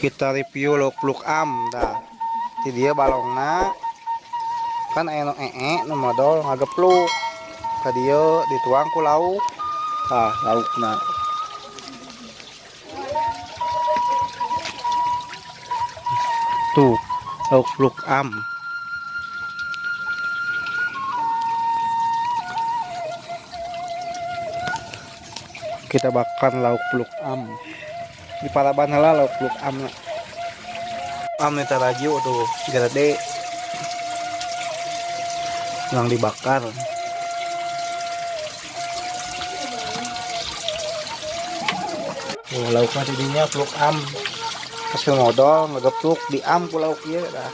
Kita review lauk pluk am dah. Di dia balongna kan aya nu ee nu modol ngagepluk. Ka dieu dituang ku lauk. Tah laukna. Tuh lauk pluk am. Kita bakar lauk pluk am. Di paraban heula lauk pluk am. Am ni taraju tuh gede. Yang dibakar. Oh, laukna tidinya pluk am. Pas modal ngegepluk di am ku lauk ieu dah.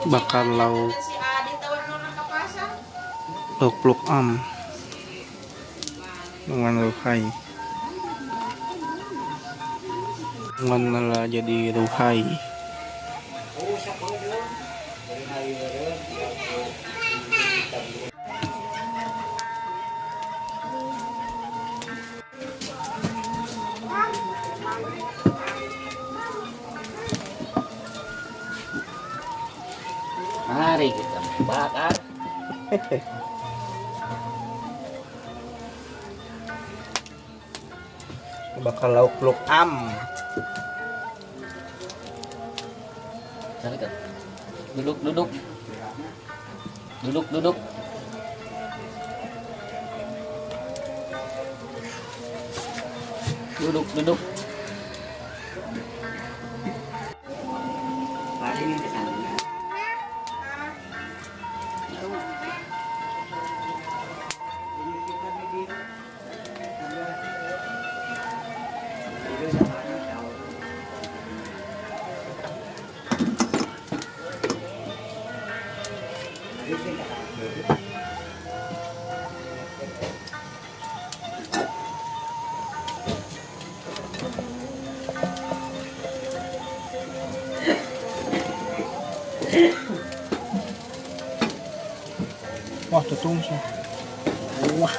Bakar lauk lauk pluk am dengan ruhai dengan jadi ruhai. Mari kita bakar. Bakar lauk pluk am. Duduk, duduk. Duduk, duduk. Duduk, duduk. Wah, tutung sih. Wah.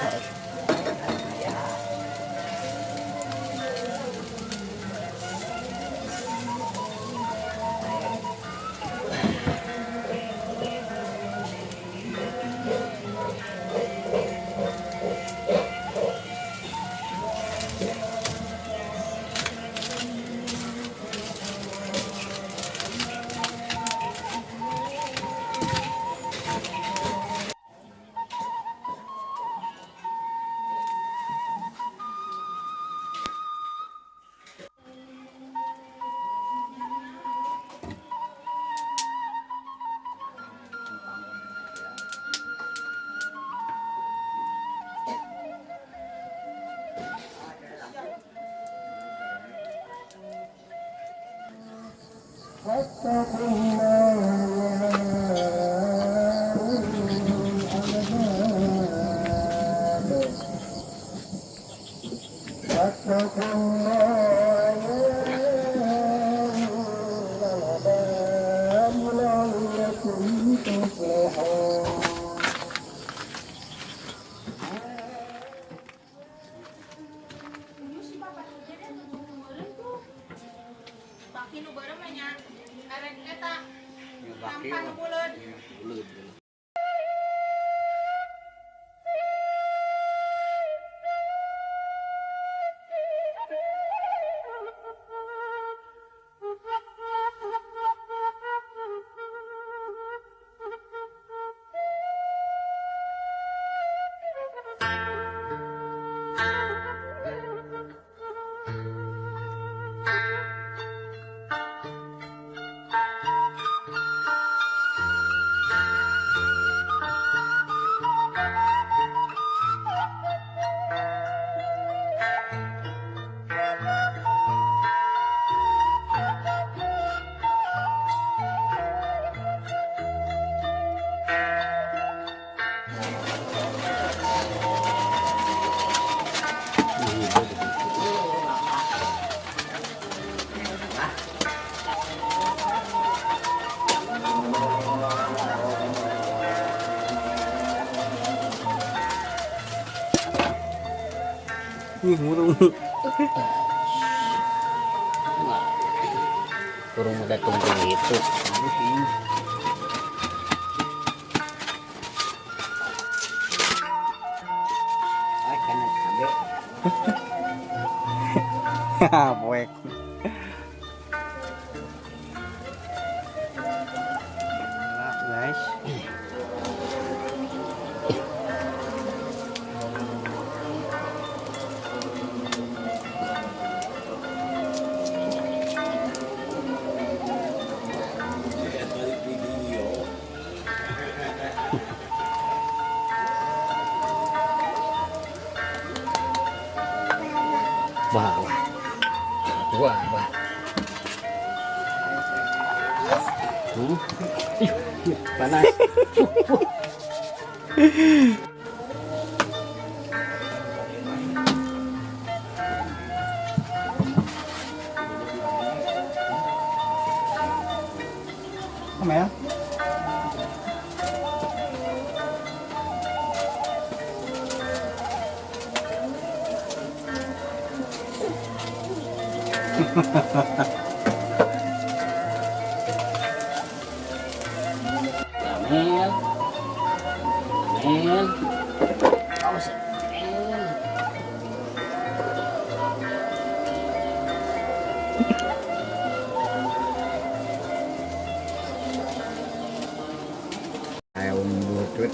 Ih, murung. Kurung udah tunggu itu. Poek. Nah, guys. Wah, wah. Wah, wah. Ih, panas. Apa ya? Amel. Amel. Awas. Amel. Ayo butut.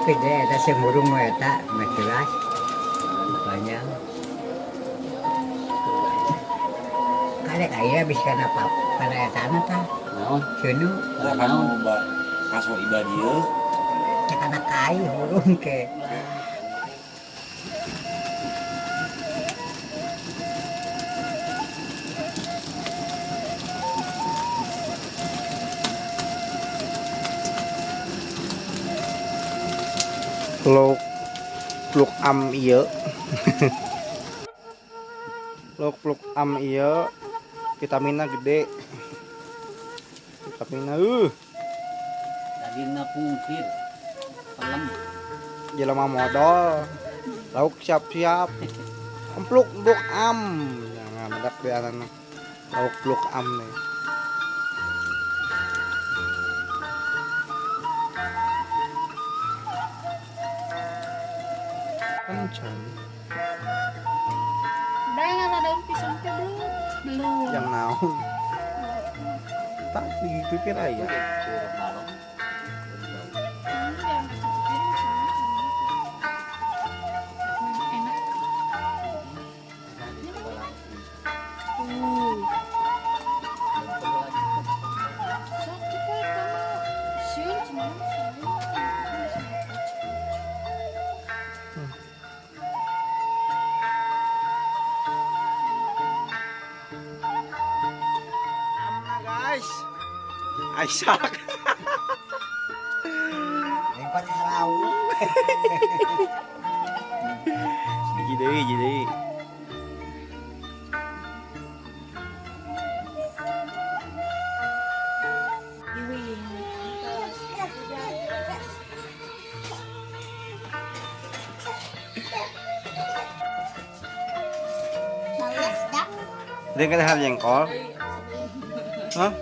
Gede eta sing burung mah eta mah jelas. Banyak. Karek aya bisa kana pap kana eta na tah. Naon? Seunu Naon? Kaswa iba dieu. teh kana kai burung ke. Lauk pluk am ieu. Lauk pluk am ieu vitaminna gede. Vitaminna Dagingna pungkir. Pelem. Jelema modal. Lauk siap-siap. Empluk pluk am. Jangan mendak di anak. Lauk pluk am nih. Kencang. Udah nggak ada daun pisang teh belum? Belum. Yang naon? Tak di pipir aya. Jangan cuci piring sih. Enak. Tuh. Sok cepat kamu. Sieun cenah, sieun. Amna guys. Aisak. Lempar ka laut. Hiji deui, hiji deui. Dia kan jengkol. Hah?